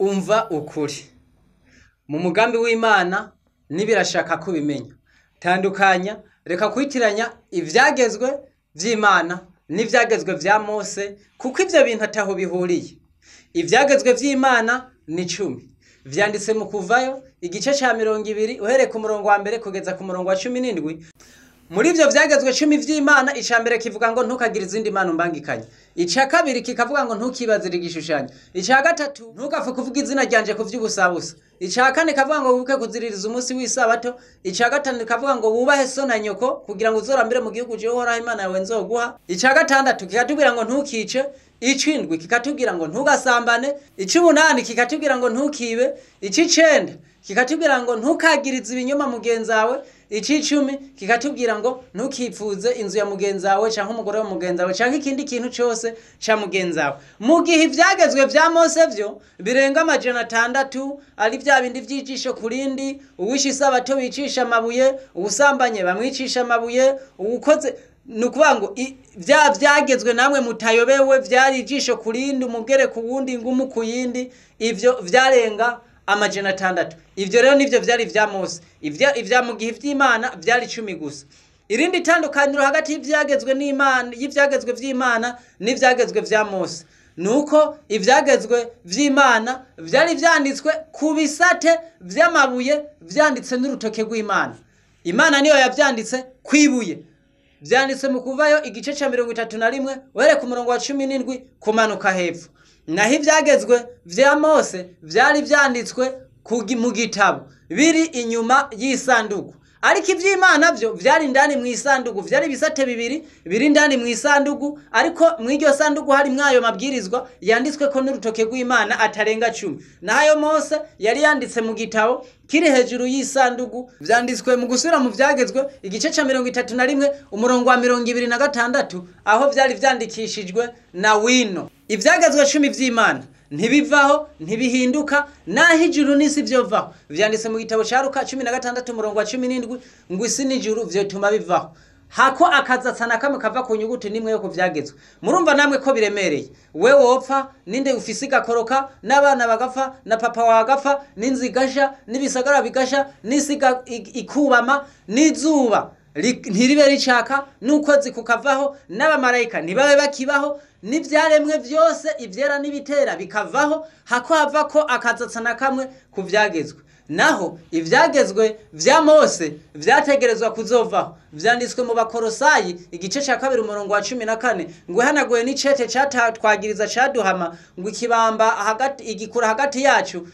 Umva ukuri. Mu mugambi w'Imana nibirashaka kubimenya. Tandukanya, reka kwitiranya ivyagezwe vy'Imana n'ivyagezwe vya Mose, kuko ivyo bintu ataho bihuriye. Ivyagezwe vy'Imana ni 10. Vyanditse mu Kuvayo igice ca 20 uhereye ku murongo wa mbere kugeza ku murongo wa 17. Muri ivyo vyagezwe 10 vy'Imana, ica mbere kivuga ngo ntukagire izindi mana umbangikanye. Ica kabiri kikavuga ngo ntukibazire igishushanyo. Ica gatatu ntugapfe kuvuga izina ryanje ku vy'ubusabusa. Ica kane kavuga ngo wibuke kuziririza umunsi w'isabato. Ica gatanu kavuga ngo wubahe so na nyoko kugira ngo uzorambire mu gihugu jewe Uhoraho Imana yawe nzoguha. Ica gatandatu kikatubwira ngo ntukice. Icindwi kikatubwira ngo ntugasambane. Ic'umunani kikatubwira ngo ntukibe. Ic'icenda kikatubwira ngo ntukagirize ibinyoma mugenzawe. Ic'icumi kikatubwira ngo ntukipfuze inzu ya mugenzawe canke umugore wa mugenzawe canke ikindi kintu cose ca mugenzawe. Mu gihe ivyagezwe vya Mose vyo birenga 600, ari vya bindi vy'ijisho kurindi, uwishe isabato bicisha amabuye, uwusambanye bamwicisha amabuye, uwukoze nukuvuga ngo vya vyagezwe namwe mutayobewe vyari ijisho kurindi, umugere ku wundi, ingumu ku yindi, ivyo vyarenga 600. Ivyo rero nivyo vyari vya Mose. Ivya mu gihe vy'Imana vyari 10 gusa. Irindi tandukaniro hagati y'ivyagezwe n'Imana, y'ivyagezwe vy'Imana n'ivyagezwe vya Mose, nuko ivyagezwe vy'Imana vyari vyanditswe ku bisate vy'amabuye, vyanditse n'urutoke rw'Imana. Imana niyo yavyanditse kwibuye. Vyanditse mu Kuvayo igice ca 31 uhereye ku murongo wa 17 kumanuka hepfo. Naho ivyagezwe vya Mose vyari vyanditswe mu gitabo biri inyuma y'isanduku. Ariko ivy'Imana vyo vyari indani mu isanduku, vyari ibisate bibiri biri indani mu isanduku, ariko mw'iryo sanduku hari mwayo mabwirizwa yanditswe ko n'urutoke rw'Imana atarenga 10. Nayo Mose yari yanditse mu gitabo kiri hejuru y'isanduku. Vyanditswe mu gusubira mu vyagezwe igice ca 31 umurongo wa 26, aho vyari vyandikishijwe na wino. Ivyagezwe 10 vy'Imana ntibivaho, ntibihinduka, naho ijuru n'isi vyovaho. Vyanditse mu gitabo ca Luka 16 umurongo wa 17 ngo isi n'ijuru vyotuma bivaho. Hako akazatsana kamwe kava ku nyuguti nimwe yo kuvyagezwe. Murumva namwe ko biremereye. We wopfa, ninde ufise igakoroka, n'abana bagapfa, na papa wagapfa, n'inzu igasha, n'ibisagara bigasha, n'isi ikubama, n'izuba ntiribe ricaka, n'ukwezi kukavaho, n'abamarayika ntibabe bakibaho, n'ivyaremwe vyose ivyera n'ibitera bikavaho, hako hava ko akazatsana kamwe kuvyagezwe. Naho ivyagezwe vya Mose vyategerezwa kuzovaho. Vyanditswe mu Bakorosayi igice ca 2 umurongo wa 14 ngo ihanaguye n'icete catwagiriza caduhama, ngo ikibamba hagati igikura hagati yacu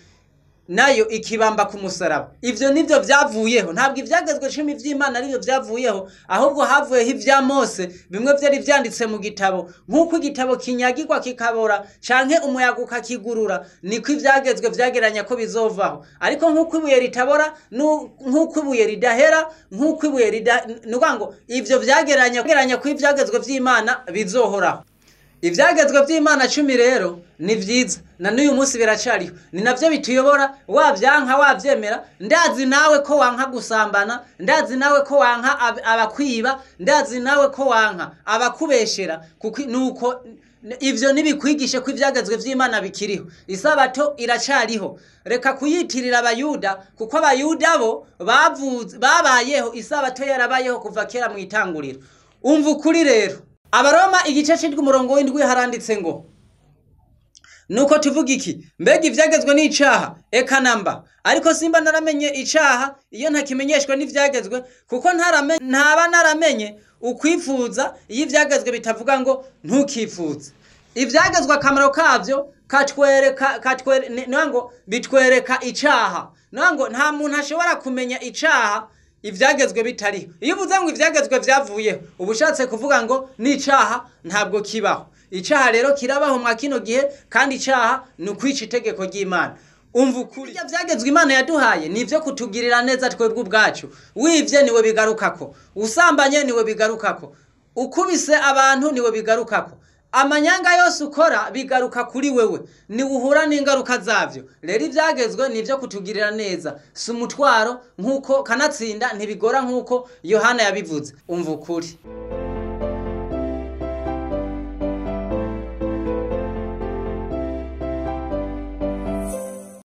nayo ikibamba ku musaraba. Ivyo nivyo vyavuyeho. Ntabwo ivyagezwe 10 vy'Imana arivyo vyavuyeho, ahubwo havuyeho ivya Mose bimwe vyari vyanditse mu gitabo. Nkuko igitabo kinyagirwa kikabora canke umuyaga ukakigurura, niko ivyagezwe vyageranya ko bizovaho. Ariko nkuko ibuye ritabora, nkuko ibuye ridahera, nkuko ibuye nukuvuga ngo ivyo vyageranya ko ivyagezwe vy'Imana bizohoraho. Ivyagezwe vy'Imana 10 rero ni vyiza, na n'uyu munsi biracariho. Ni navyo bituyobora, wavyanka wavyemera. Ndazi nawe ko wanka gusambana, ndazi nawe ko wanka abakwiba, ndazi nawe ko wanka abakubeshera, kuko nuko ivyo nibikwigishe ko ivyagezwe vy'Imana bikiriho. Isabato iracariho. Reka kuyitirira abayuda, kuko abayuda bo babayeho, isabato yarabayeho kuva kera mu itanguriro. Umva ukuri rero. Abaroma igice c'indwi umurongo w'indwi haranditse ngo nuko tuvuga iki? Mbega ivyagezwe n'icaha? Eka namba. Ariko simba naramenye icaha iyo ntakimenyeshwa n'ivyagezwe, kuko ntaba naramenye ukwifuza iyo ivyagezwe bitavuga ngo ntukifuze. Ivyagezwe akamaro kavyo katwereka ngo bitwereka icaha. Ngo nta muntu ashobora kumenya icaha ivyagezwe bitariho. Iyo uvuze ngo ivyagezwe vyavuyeho, uba ushatse kuvuga ngo n'icaha ntabwo kibaho. Icaha rero kirabaho mwa kino gihe, kandi icaha ni ukwica itegeko ry'Imana. Umva ukuri. Ivyo vyagezwe Imana yaduhaye ni ivyo kutugirira neza twebwe ubwacu. Wivye niwe bigarukako, usambanye niwe bigarukako, ukubise abantu niwe bigarukako. Amanyanga yose ukora bigaruka kuri wewe, ni uhura n'ingaruka zavyo. Rero ivyagezwe ni ivyo kutugirira neza, si umutwaro nkuko kanatsinda ntibigora nkuko Yohana yabivuze. Umva ukuri.